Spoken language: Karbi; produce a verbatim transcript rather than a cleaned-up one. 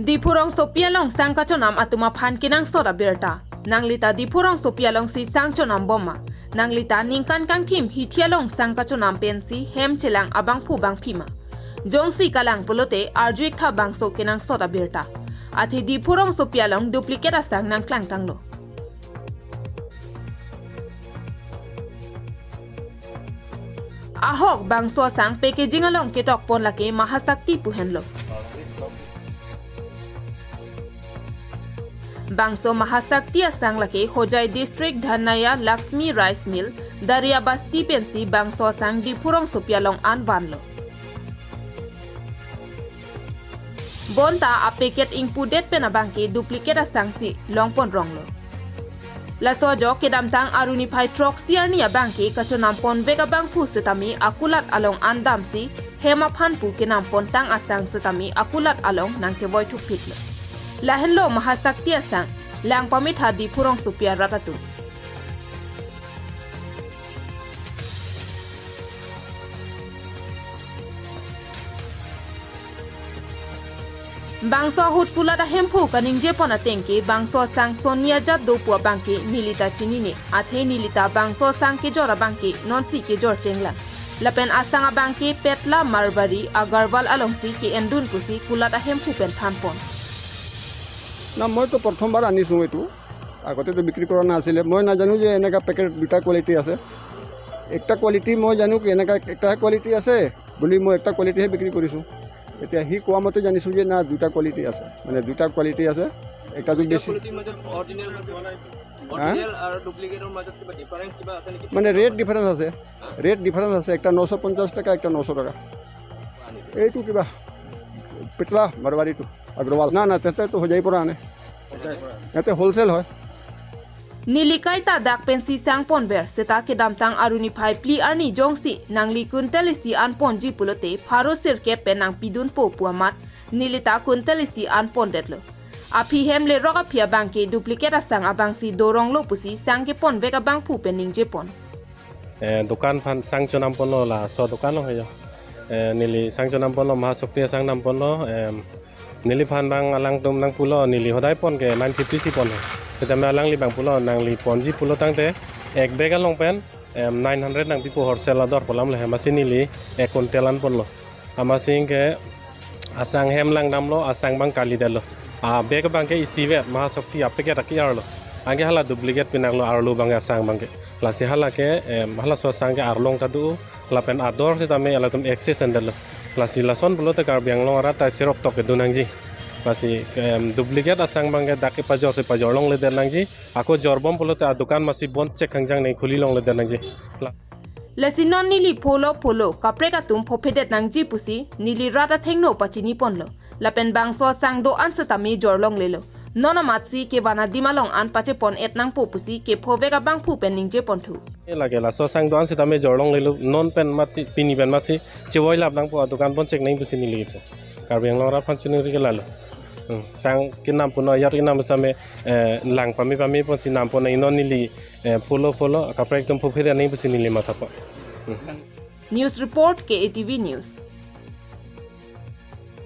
Diphu rongsopi along sang kachonam atum aphan kenangsot abirta. Nanglita Diphu rongsopi alongsi sang chonam bom ma? Nanglita ningkan kangthim hithi along sang kachonam pensi hem chelang abangphu bangphi ma? Jongsi kalang pulote arju-ik tha bangso kenangsot abirta. Athe Diphu rongsopi along duplicate asang nangklangtanglo. Ahok bangso asang packaging along ketokpon lake Mahasakti pu henlo. Bangso Mahasakti asang lake Hojai District Dhanaya Laxmi Rice Mill, Daria Basti pensi bangso asang Diphu rongsopi along an vanlo. Bonta a-packet ingpudet pen abangke duplicate asangsi longpon ronglo. Laso ajok kedamtang aruni phai throksi arni abangke kachonam ponvek abangphu setame akulat along an damsi hem aphan pu kenampon tang asang setame akulat along nangchevoi thukphitlo. Lahenlo Mahasakti asang, lang pamitha Diphu rongsopi arat atum. Bangso ahut kulat ahemphu kaningjepon atengke bangso asang sonni ajat do pu abangke nelita chinine, athe nelita bangso asang kejor abangke nonsi kejor chenglang. Lapen asang abangke Petla Marwari Agarwal alongsi ke-endun pusi kulat ahemphu pen thanpon. না, মই তো প্ৰথমবাৰ আনিছোঁ এইটো। আগতে তো বিক্ৰী কৰা নাছিলে। মই নাজানো যে এনেকা পেকেট দুটা কোৱালিটি আছে। একটা কোৱালিটি মই জানো কি এনেকা একটা কোৱালিটি আছে বুলি মই একটা কোৱালিটিহে বিক্ৰী কৰিছোঁ। এতিয়া সি কোৱা মতে জানিছোঁ যে না, দুটা কোৱালিটি আছে, মানে দুটা কোৱালিটি আছে। একটাটো দুটা বেছি কোৱালিটিৰ মাজত অৰিজিনেল, হা? অৰিজিনেল আৰু ডুপ্লিকেটৰ মাজত কিবা ডিফাৰেন্স কিবা আছে নেকি? মানে ৰেট ডিফাৰেন্স আছে, ৰেট ডিফাৰেন্স আছে। একটা নশ পঞ্চাশ টকা, একটা নশ টকা। এইটো কিবা পেটলা মাৰৱাৰীটো, আগ্ৰৱাল। না, না, তেহেঁতেতো হোজাইৰ পৰা আনে। ইয়াতে হ'লচেল হয়। Neli kaita dak pensi sang ponver, seta kedamtang aruni phai phli arni jongsi nangli kuntel isi an ponji pulote pharo sirkep pen nangpidunpo pu amat nelita kuntel isi an pondetlo. Aphi hem lerok aphi abangke duplicate asang abangsi do ronglo pusi sang keponvek abangphu pen ningjepon. Eh, dukan aphan sang chonamponlo, laso dukan along hejo. Eh, neli sang chonamponlo, Mahasakti asang namponlo, em, neliphan abang alangtum nangpulo, neli hodai pon ke nine fifty si pon he. Setame alangli abang pulo, nangli ponji pulo tangte, ek bag along pen, em, nine hundred nangpipo, wholesale ador pu alam le he, amatsi neli ek kuntel an ponlo. Amatsi ke asang hem langdamlo, asang abang kalidetlo. A-bag abangke isivet, Mahasakti a-packet aki-arlo. Anke hala duplicate pinanglo, arlo abangke asang abangke. Lasi hala ke, em, halaso asang ke arlong ta do, lapen ador setame latum excess endetlo. Lasi lason pulote Karbi Anglong arat ta cheroktok kedo nangji. Lasi, em, duplicate asang abangke dak kepajor si pajor longledet nangji. Ako jorbom pulote adukan amatsi bon chek hangjang neng khuli longledet nangji. La- Lasi non neli pholo pholo kaprek atum phophedet nangji pusi neli rat athengno pachiniponlo. Lapen bangso asang do-an setame jor longlelo. Non amatsi kevan adim along an pachepon-et nangpo pusi kephovek abangphu pen ningjeponthu. Eh, lake laso asang do-an setame jor longlelo. Non pen amatsi, pini pen amatsi chevoilap nangpo, adukan bon chek nang pusi neli po. Karbi Anglong arat aphan chiningri ke lalo. Hmm, sang kenam puno, ajat kenam setame, eh, lang pame pame ponsi nampo nang, non neli, eh, pholo pholo kaprek atum phophedet nang pusi neli mathapo. Hmm. News report, K A T V News.